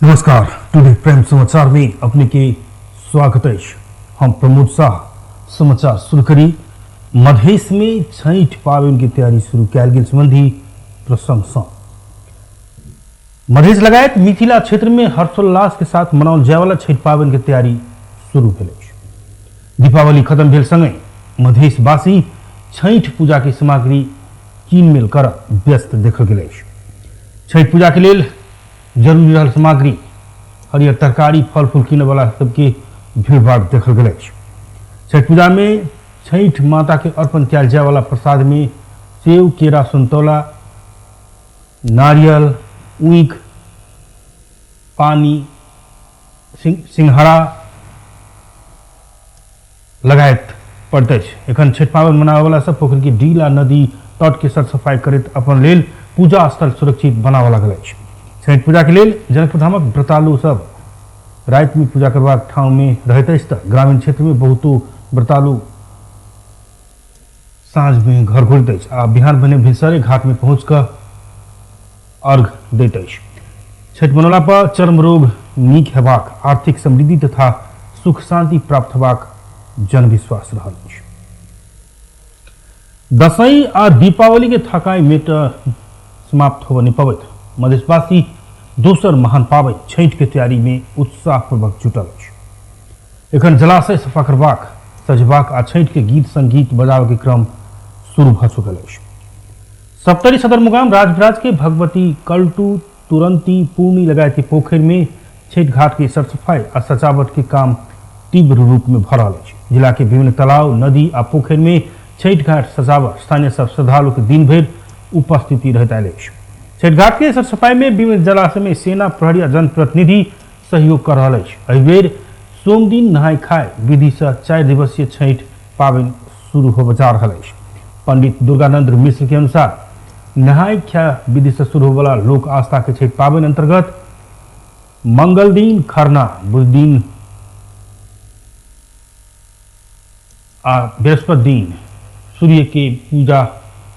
नमस्कार, today prime समाचार में अपने के स्वागत अछि। हम प्रमोद शाह। समाचार शुरू करी। मधेश में छठि पाबनि के तैयारी शुरू कयल गेल संबंधी प्रसंग सँ। मधेश लगायत मिथिला क्षेत्र में हर्षोल्लास के साथ मनाओल जायवाला छठि पाबनि के तैयारी शुरू भेल अछि। दीपावली खत्म भेल संगे मधेशवासी छठि पूजा के सामग्री कीन मेल कर व्यस्त देखल गेल अछि। छठि पूजा के लेल जरूरी रहल सामग्री हरियर तरकारी फल फूल कीनय वाला सबके भीड़ भाड़ देखल गेल अछि। छठि पूजा में छठि माता के अर्पण कयल जाय वाला प्रसाद में सेव, केरा, संतोला, नारियल, ऊख, पानी, सिंघाड़ा लगायत पड़ैत अछि। एखन छठि पाबनि मनाबयवला सब पोखरि के डील आ नदी तट के सरसफाई करैत अपन लेल पूजा स्थल सुरक्षित बनाबऽ लागल अछि। छठि पूजा के लेल जनकपुर धामक व्रतालु सब राति में पूजा करबाक ठाउँ में रहैत अछि तऽ ग्रामीण क्षेत्र में बहुतो व्रतालु साँझ में घर घुरैत अछि आ बिहान भने भिनसरे घाट में पहुँच कऽ अर्घ दैत अछि। छठि मनौला पर चर्म रोग नीक हेबाक, आर्थिक समृद्धि तथा सुख शांति प्राप्त हेबाक जनविश्वास रहल अछि। दसैँ आ दीपावली के थकाई मेट समाप्त होबऽ नहि पबैत मधेशवासी दोसर महान पाबनि छठि के तैयारी में उत्साहपूर्वक जुटल अछि। एखन जलाशय सफा करबाक, सजबाक आ छठि के गीत संगीत बजाबऽ के क्रम शुरू भऽ चुकल अछि। सप्तरी सदरमुकाम राजविराज के भगवती कल्टू तुरंती पूर्णी लगायत के पोखरि में छठि घाट के सरसफाई आ सजावट के काम तीव्र रूप में भऽ रहल अछि। जिला के विभिन्न तालाब, नदी आ पोखरि में छठि घाट सजावट स्थानीय सब श्रद्धालु के दिन भरि उपस्थिति रहैत आयल अछि। छठि घाट के सरसफाई में विभिन्न जलाशय में सेना, प्रहरी आ जनप्रतिनिधि सहयोग कऽ रहल अछि। एहि बेर सोमदिन नहाय खाय विधि सँ 4 दिवसीय छठि पाबनि शुरू होबय जा रहल अछि। पंडित दुर्गानंद मिश्र के अनुसार नहाय खाय विधि से शुरू होबला लोक आस्था के छठि पाबनि अंतर्गत मंगल दिन खरना, बुध दिन आ बृहस्पति दिन सूर्य के पूजा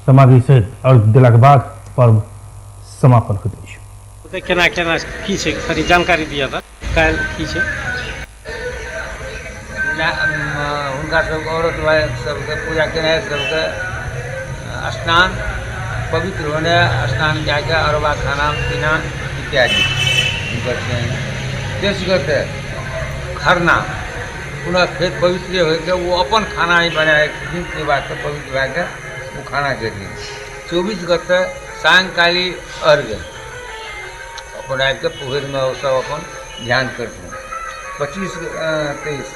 सामग्री सहित अर्घ देलाक बाद पर्व समापन होइत अछि। ओतय केना केना की छै कनि जानकारी दिअ तऽ काल्हि की छै। हुनका सबके औरत सबके पूजा केनाइ सबके स्नान पवित्र होनाइ, स्नान कए कऽ अरबा खाना पीना इत्यादि हुनकर छनि। तेसर गोटे खरना पुनः फेर पवित्रे होइके ओ अपन खाना ही बनाए छथिन, ताहि वास्ते पवित्र भए कऽ ओ खाना खेथिन। 24 गोटे सायंकाली अर्घ अपन आबि कऽ पोखरिमे ओ सब अपन ध्यान करथिन। 25 23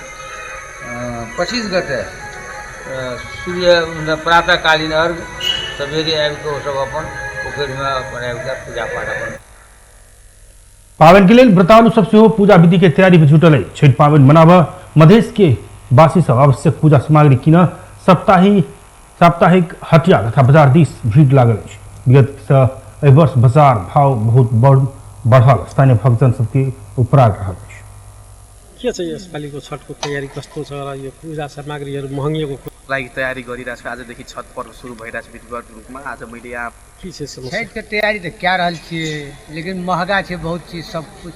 25 गोटे सूर्य प्रातःकालीन अर्घ सवेरे आबि कऽ ओसभ अपन पोखरिमे अपन आबि कऽ पूजा पाठ अपन पाबनि के लेल व्रतालु सब सेहो पूजा विधि के तैयारी में जुटल अछि। छठि पाबनि मनाबऽ मधेश के वासी सब आवश्यक पूजा सामग्री कीनऽ साप्ताहिक हटिया तथा बाजार दिस भीड़ लागल अछि। विगत सँ एहि वर्ष बाजार भाव बहुत बढ़ल स्थानीय भक्तजन सबके उपराग रहल अछि। के छ यसपालिको छठको तयारी कस्तो छ र यो पूजा सामग्रीहरू महँगिएको लागि तयारी गरिरहेको छु। आजदेखि छठ पर्व सुरु भइरहेको छ विधिवत रूपमा। आज मैले यहाँ की छै समस्या? छठिके तैयारी तऽ कए रहल छियै, लेकिन महगा छै बहुत चीज, सब कुछ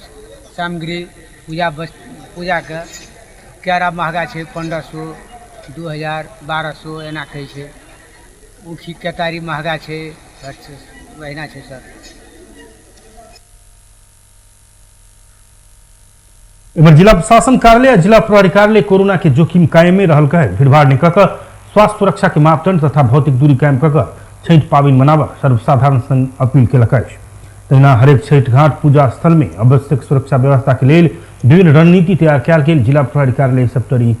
सामग्री पूजा बस पूजाके केरा महगा छै, 1500 2000 1200 एना कहै छै। ऊखी केतारी महगा छै, हर चीज ओहिना छै सर। इम्हर जिला प्रशासन कार्यालय आ जिला प्रहरी कार्यालय कोरोना के जोखिम कायमे रहल कहे भीड़भाड़ नहि कऽ कऽ स्वास्थ्य सुरक्षा के मापदंड तथा भौतिक दूरी कायम कऽ कऽ छठि पाबनि मनाबऽ सर्वसाधारण संग अपील केलक अछि। तहिना हरेक छठि घाट पूजा स्थल में आवश्यक सुरक्षा व्यवस्था के लेल विभिन्न रणनीति तैयार कयल गेल जिला प्रहरी कार्यालय सप्तरी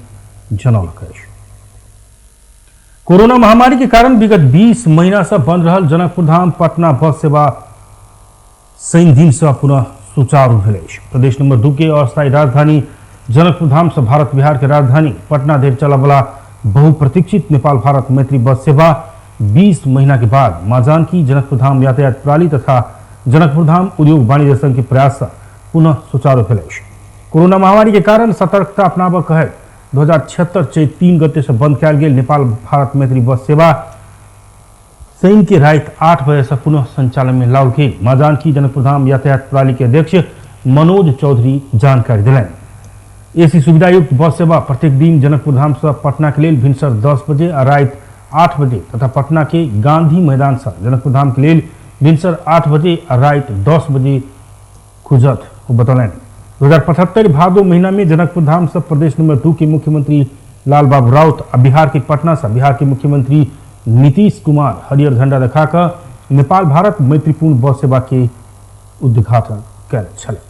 जनौलक अछि। कोरोना महामारी के कारण विगत 20 महीना से बंद रहल जनकपुर धाम पटना बस सेवा शनि दिन से पुनः सुचारू भेल अछि। प्रदेश नंबर 2 के अस्थायी राजधानी जनकपुर धाम से भारत बिहार के राजधानी पटना धरि चलऽवला बहुप्रतीक्षित नेपाल भारत मैत्री बस सेवा 20 महीना के बाद मां जानकी जनकपुर धाम यातायात प्रणाली तथा जनकपुर धाम उद्योग वाणिज्य संघ के प्रयास से पुनः सुचारू भेल अछि। कोरोना महामारी के कारण सतर्कता अपनाबऽ कहैत 2076 चैत 3 गते से बंद कयल गेल नेपाल भारत मैत्री बस सेवा शनि के राति 8 बजे से पुनः संचालन में लाओल गेल। मां जानकी जनकपुर धाम यातायात प्रणाली के अध्यक्ष मनोज चौधरी जानकारी देलनि। एसी सुविधायुक्त बस सेवा प्रत्येक दिन जनकपुर धाम से पटना के लेल भिनसर 10 बजे आ राति 8 बजे तथा पटना के गांधी मैदान से जनकपुर धाम के लेल भिनसर 8 बजे आ राति 10 बजे खुजत ओ बतौलनि। 2075 भादो महीना में जनकपुर धाम से प्रदेश नंबर 2 के मुख्यमंत्री लालबाबू राउत आ बिहार के पटना से बिहार के मुख्यमंत्री नीतीश कुमार हरियर झंडा देखा नेपाल भारत मैत्रीपूर्ण बस सेवा के उद्घाटन कयने छलथि।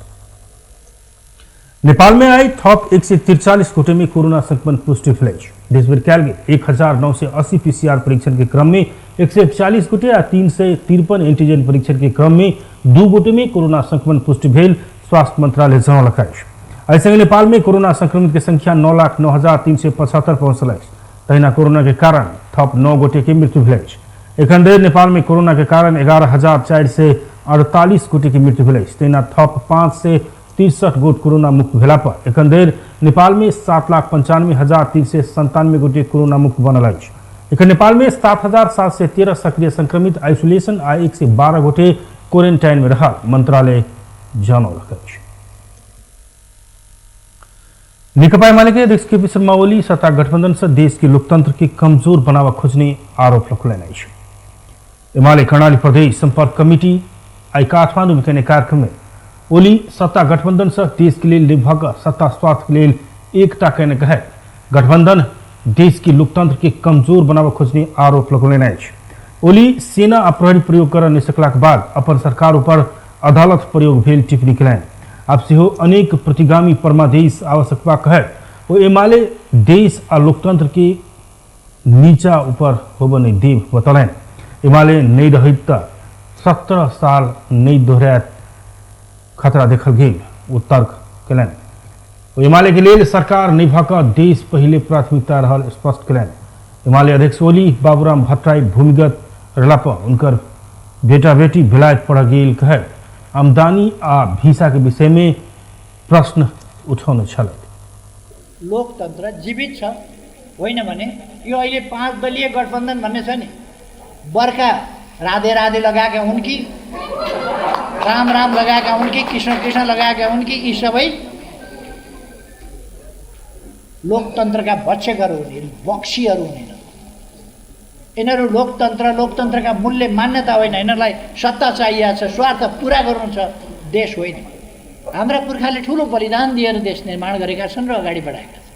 नेपाल में आई थप 143 गोटे में कोरोना संक्रमण पुष्टि भेल अछि। देशभरि कयल गेल 1980 पीसीआर परीक्षण के क्रम में 141 गोटे आ 353 एंटीजन परीक्षण के क्रम में 2 गोटे में कोरोना संक्रमण पुष्टि भेल स्वास्थ्य मंत्रालय जनौलक अछि। एहि संगे नेपाल में कोरोना संक्रमित के संख्या 9,09,375 पहुंचल अछि। तहिना कोरोना के कारण थप 9 गोटे के मृत्यु भेल अछि। एखन धरि नेपाल में कोरोना के कारण 11,448 गोटे के मृत्यु भेल अछि। तहिना थप 563 गोट कोरोना मुक्त भेला पर एखन धरि नेपाल में 7,95,397 गोटे कोरोना मुक्त बनल अछि। एखन नेपाल में 7,713 सक्रिय संक्रमित आइसोलेशन आ 112 गोटे क्वारेंटाइन में रहल मंत्रालय जनौलक अछि। नेकपा एमाले के अध्यक्ष केपी शर्मा ओली सत्ता गठबंधन से देश के लोकतंत्र के कमजोर बनावा खोजने आरोप लगौलनि अछि। एमाले कर्णाली प्रदेश संपर्क कमिटी आई काठमांडू में कयने कार्यक्रम में ओली सत्ता गठबंधन से देश के लेल निभक सत्ता स्वार्थ के लेल एकता कयने कहे गठबंधन देश के लोकतंत्र के कमजोर बनावा खोजने आरोप लगौलनि अछि। ओली सेना आ प्रहरी प्रयोग कर नहि सकलाक बाद अपन सरकार ऊपर अदालत प्रयोग भेल टिप्पणी कयलनि। आब सेहो अनेक प्रतिगामी परमादेश आवश्यकता कहे ओ एमाले देश आ लोकतंत्र के नीचा ऊपर होबऽ नहि देव बतौलनि। एमाले नहि रहैत तऽ 17 साल नहि दोहरायत खतरा देखल गेल ओ तर्क कयलनि। ओ एमाले के लेल सरकार नहि भऽ कऽ देश पहिले प्राथमिकता रहल स्पष्ट कयलनि। एमाले अध्यक्ष ओली बाबूराम भट्टराई भूमिगत रहला पर उनकर बेटा बेटी बेलायत पढ़ गेल कहे आमदनी आ भिसा के विषय में प्रश्न उठौने छलथि। लोकतन्त्र जीवित छ होइन भने यो अहिले 5 दलीय गठबन्धन भन्ने छ नि, बर्खा राधे राधे लगाएका हुन् कि राम राम लगाएका हुन् कि कृष्ण कृष्ण लगाएका हुन् कि, यी सबै लोकतन्त्रका भक्षकहरू हुन्, बक्सीहरू हुन्। यिनीहरू लोकतन्त्र लोकतन्त्रका मूल्य मान्यता होइन, यिनीहरूलाई सत्ता चाहिएको छ, स्वार्थ पुरा गर्नु छ, देश होइन। हाम्रा पुर्खाले ठुलो बलिदान दिएर देश निर्माण गरेका छन् र अगाडि बढाएका छन्।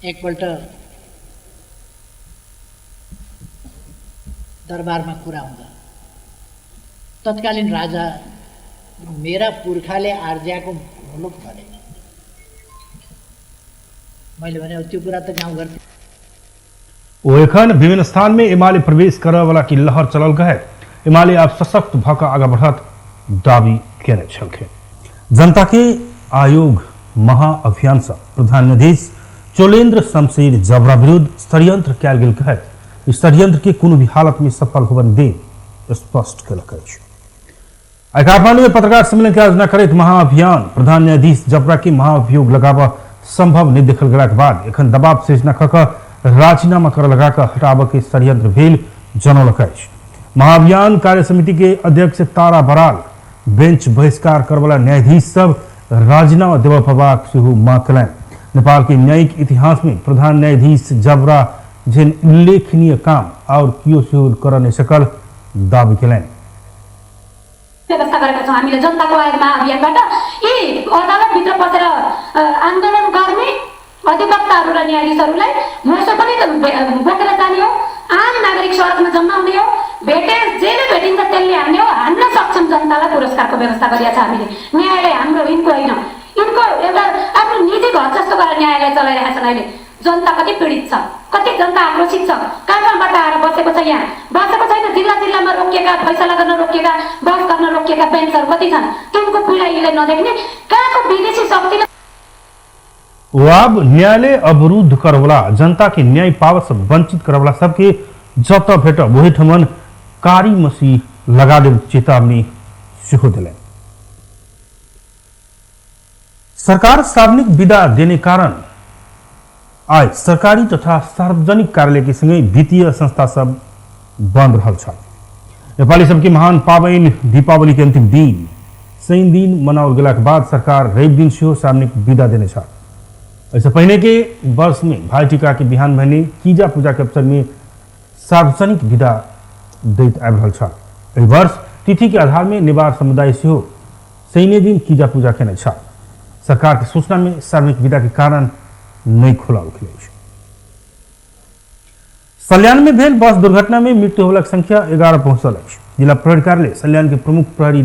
एकपल्ट दरबारमा कुरा हुँदा तत्कालीन राजा मेरा पुर्खाले आर्ज्याको मुलुक भने, मैले भने अब त्यो कुरा त गाउँघर। ओ एखन विभिन्न स्थान में एमाले प्रवेश करय वाला की लहर चलल गए एमाले आब सशक्त भऽ कऽ आगाँ बढ़त दावी केने छलखिन। जनता के आयोग महाअभियान से प्रधान न्यायाधीश चोलेन्द्र शमशेर जबरा विरुद्ध षड्यंत्र कयल गेल कहैत षड्यंत्र के कोनो भी हालत में सफल होबय दे स्पष्ट केलक अछि। आइ काठमांडू में पत्रकार सम्मेलन के आयोजना करैत महाअभियान प्रधान न्यायाधीश जबरा के महाअभियोग लगाबऽ संभव नहि देखल गेलाक बाद एखन दबाव सृजना कऽ कऽ राजीनामा कर लगा कऽ हटाबऽ के षड्यंत्र भेल जनौलक अछि। महाअभियान कार्य समिति के अध्यक्ष तारा बराल बेंच बहिष्कार करवला न्यायाधीश सब राजीनामा देबऽ पड़बाक सेहो मांग कयलनि। नेपाल के न्यायिक इतिहास में प्रधान न्यायाधीश जबरा जेहन उल्लेखनीय काम और कियो सेहो कर नहि सकल दावी कयलनि। व्यवस्था गरेका छौँ हामीले जनताको आयोग महाअभियानबाट। यी अदालतभित्र पसेर आन्दोलन गर्ने अधिवक्ताहरू र न्यायाधीशहरूलाई मोसो पनि बोकेर जाने हो, आम नागरिक सडकमा जम्मा हुने हो, भेटे जेले भेटिन्छ त्यसले हान्ने हो, हान्न सक्षम जनतालाई पुरस्कारको व्यवस्था गरिएको छ हामीले। न्यायालय हाम्रो यिनको होइन, यिनको एउटा आफ्नो निजी घर जस्तो गरेर न्यायालय चलाइरहेका छन्। अहिले जनता कति पीडित छ, कति जनता आक्रोशित छ, कहाँ कहाँबाट आएर बसेको छ, यहाँ बसेको छैन। जिल्ला जिल्लामा रोकिएका, फैसला गर्न रोकिएका, बहस गर्न रोकिएका बेन्चहरू कति छन्, तिनको पीडा यिनले नदेख्ने कहाँको विदेशी शक्तिले। आब न्यायालय अवरुद्ध करवला जनता के न्याय पाव से वंचित करवला सबके जत भेट वही ठमन कारी मसी लगा देव चेतावनी सेहो देलनि। सरकार सार्वजनिक विदा देने कारण आइ सरकारी तथा सार्वजनिक कार्यालय के संगे वित्तीय संस्था सब बंद रहल छल। नेपाली सबके महान पाबनि दीपावली के अंतिम दिन शनि दिन मनाओल गेलाक बाद सरकार रवि दिन सेहो सार्वजनिक विदा देने छल। एहिसँ पहिने के वर्ष में भाईटीका के बिहान भने कीजा पूजा के अवसर में सार्वजनिक विदा दैत आबि रहल छल। एहि वर्ष तिथि के आधार में नेवार समुदाय सेहो शनि दिन कीजा पूजा केने छल। सरकार के सूचना में सार्वजनिक विदा के कारण नहीं खोलाओल गेल अछि। सल्यान में भेल बस दुर्घटना में मृत्यु होबलाक संख्या 11 पहुंचल अछि। जिला प्रहरी कार्यालय सल्यान के प्रमुख प्रहरी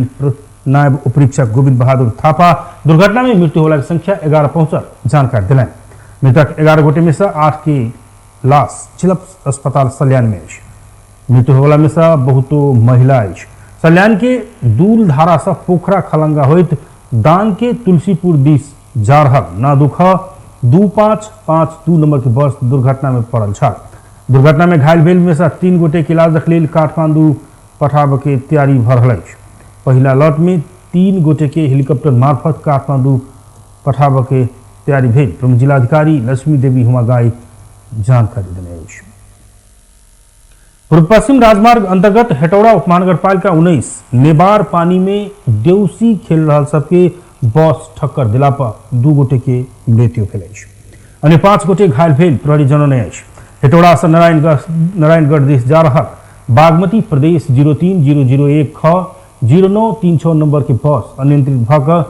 नायब उपरीक्षक गोविंद बहादुर थापा दुर्घटना में मृत्यु होबलाक संख्या 11 पहुंचल जानकारी देलनि। मृतक 11 गोटे में से 8 के लाश जिला अस्पताल सल्यान में अछि। मृत्यु होबला में से बहुतो महिला अछि। सल्यान के दूल धारा से पोखरा खलंगा होइत दांग के तुलसीपुर दिस जा रहल नादुख 2552 नंबर के बस दुर्घटना में पड़ल छल। दुर्घटना में घायल भेल में से 3 गोटे के इलाजक लेल काठमांडू पठाबऽ के तैयारी भऽ रहल अछि। पहिला लॉट में 3 गोटे के हेलीकॉप्टर मार्फत काठमांडू पठाबऽ के तैयारी भेल प्रमुख जिलाधिकारी लक्ष्मी देवी हुमागाई जानकारी देने अछि। पूर्व पश्चिम राजमार्ग अंतर्गत हेटौड़ा उपमहानगरपालिका 19 नेबार पानी में देउसी खेल रहल सबके बस ठक्कर दिला पर 2 गोटे के मृत्यु भेल अछि। अन्य 5 गोटे घायल भेल प्रहरी जनौने अछि। हेटौड़ा से नारायणगढ़ दिस जा रहल बागमती प्रदेश 03001 ख 0936 नंबर के बस अनियंत्रित भऽ कऽ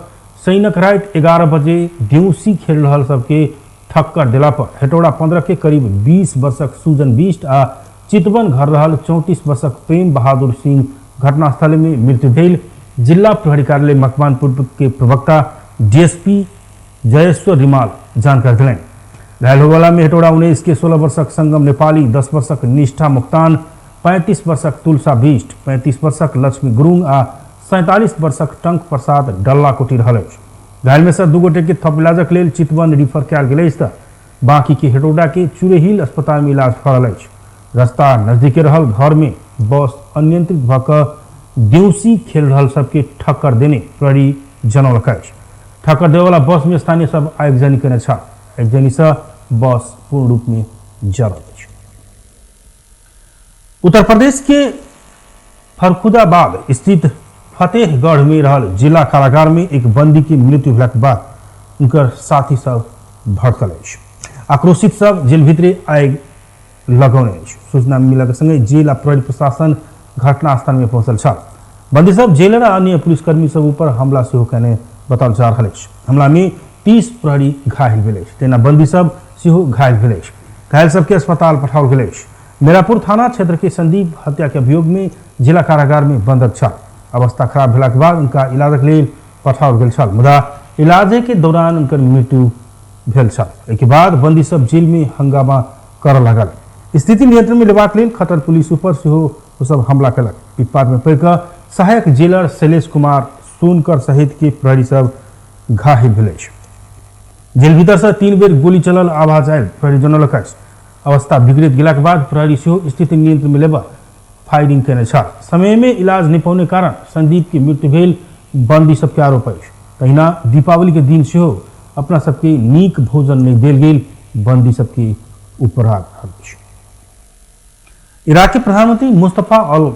शनिक राति 11 बजे देउसी खेल रहल सबके ठक्कर दिला पर हेटौड़ा 15 के करीब 20 वर्षक सुजन बिष्ट आ चितवन घर रहल 34 वर्षक प्रेम बहादुर सिंह घटनास्थल में मृत्यु भेल। जिला प्रहरी कार्यालय मकवानपुर के प्रवक्ता डीएसपी जयेश्वर रिमाल जानकारी देलनि। घायल होबला में हेटौड़ा 19 के 16 वर्षक संगम नेपाली, 10 वर्षक निष्ठा मुक्तान, 35 वर्षक तुलसा बिष्ट, 35 वर्षक लक्ष्मी गुरुङ आ 47 वर्षक टंक प्रसाद डल्लाकोटी रहल अछि। घायल में से 2 गोटे के थप इलाजक लेल चितवन रिफर कयल गेल अछि तऽ बाकी के हेटौड़ा के चुरेहिल अस्पताल में इलाज भऽ रहल अछि। रास्ता नजदीके रहल घर में बस अनियंत्रित भऽ कऽ देउसी खेल रहल सबके ठक्कर देने प्रहरी जनौलक अछि। ठक्कर देवला बस में स्थानीय सब आगजनी केने छल। आगजनी से बस पूर्ण रूप में जरल अछि। उत्तर प्रदेश के फरखुदाबाद स्थित फतेहगढ़ में रहल जिला कारागार में एक बंदी के मृत्यु भेलाक बाद उनकर साथी सब भड़कल अछि। आक्रोशित सब जेल भीतरे आगि लगौने अछि। सूचना मिलक संगे जेल आ प्रहरी प्रशासन घटनास्थल में पहुंचल छल। बंदी सब जेलर आ अन्य पुलिसकर्मी सब ऊपर हमला सेहो केने बताओल जा रहल अछि। हमला में 30 प्रहरी घायल भेल अछि, तेना बंदी सब सेहो घायल भेल अछि। घायल सबके अस्पताल पठाओल गेल अछि। मेरापुर थाना क्षेत्र के संदीप हत्या के अभियोग में जिला कारागार में बंधक छल। अवस्था खराब भेला के बाद उनका इलाजक लेल पठाओल गेल छल, मुदा इलाजे के दौरान उनकर मृत्यु भेल छल। एहिके बाद बंदी सब जेल में हंगामा करऽ लागल। स्थिति नियंत्रण में लेबाक लेल खटर पुलिस ऊपर सेहो ओ सब हमला केलक। पिटपाट में पड़ि कऽ सहायक जेलर शैलेश कुमार सोनकर सहित के प्रहरी सब घायल भेल अछि। जेल भीतर से 3 बेर गोली चलल आवाज आयल प्रहरी जनौलक अछि। अवस्था बिगड़ैत गेलाक बाद प्रहरी सेहो स्थिति नियंत्रण में लेबऽ फायरिंग केने छल। समय में इलाज नहि पौने कारण संदीप के मृत्यु भेल बंदी सबके आरोप अछि। तहिना दीपावली के दिन सेहो अपना सबके नीक भोजन नहि देल गेल बंदी सबके उपराग रहल अछि। इराक के प्रधानमंत्री मुस्तफा अल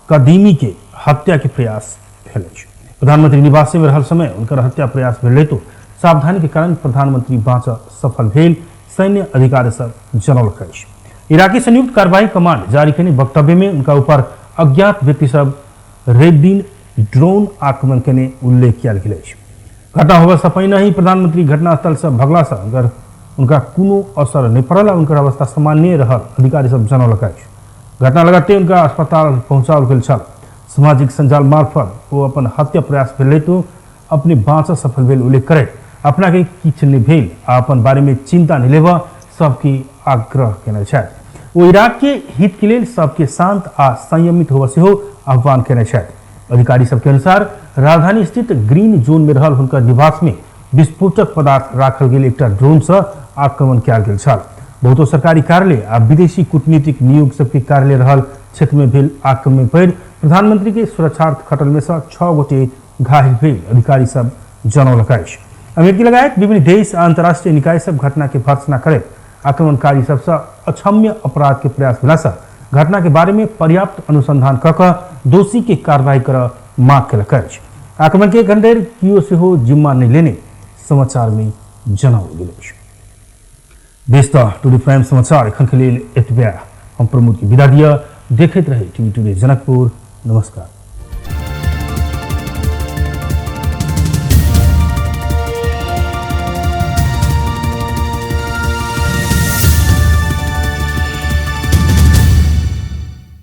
कदीमी के हत्या के प्रयास भेल अछि। प्रधानमंत्री निवास में रहल समय उनकर हत्या प्रयास भेल रहितो सावधानी के कारण प्रधानमंत्री बाँचऽ सफल भेल सैन्य अधिकारी सब जनौलक अछि। इराकी संयुक्त कार्रवाई कमांड जारी केने वक्तव्य में उनका ऊपर अज्ञात व्यक्ति सब रवि दिन ड्रोन आक्रमण केने उल्लेख कयल गेल अछि। घटना होबय से पहिने ही प्रधानमंत्री घटनास्थल से भगला से अगर उनका कोनो असर नहीं पड़ल आ उनकर अवस्था सामान्य रहल अधिकारी सब जनौलक अछि। घटना लगते उनका अस्पताल पहुंचाओल गेल छल। सामाजिक संजाल मार्फत ओ अपन हत्या प्रयास भेल रहितो अपने बाँचऽ सफल भेल उल्लेख करैत अपना के किछु नहि भेल आ अपन बारे में चिंता नहि लेबऽ सबके आग्रह केने छथि। ओ इराक के हित के लेल सबके शांत आ संयमित होबऽ सेहो आह्वान केने छथि। अधिकारी सबके अनुसार राजधानी स्थित ग्रीन जोन में रहल हुनकर निवास में विस्फोटक पदार्थ राखल गेल एकटा ड्रोन से आक्रमण कयल गेल छल। बहुतो सरकारी कार्यालय आ विदेशी कूटनीतिक नियोग सबके कार्यालय रहल क्षेत्र में भेल आक्रमण पर प्रधानमंत्री के सुरक्षार्थ खटल में से 6 गोटे घायल भेल अधिकारी सब जनौलक अछि। अमेरिकी लगायत विभिन्न देश आ अंतर्राष्ट्रीय निकाय सब घटना के भर्त्सना करैत आक्रमणकारी सबसँ अक्षम्य अपराध के प्रयास भेला से घटना के बारे में पर्याप्त अनुसंधान कऽ कऽ दोषी के कार्रवाई करऽ माग केलक अछि। आक्रमण के एखन धरि कियो सेहो जिम्मा नहि लेने समाचार में जनाओल गेल अछि। बेस तऽ टुडे प्राइम समाचार एखन के लेल एतबे। हम प्रमोद के विदा दिअ। देखैत रहे टीवी टुडे जनकपुर। नमस्कार।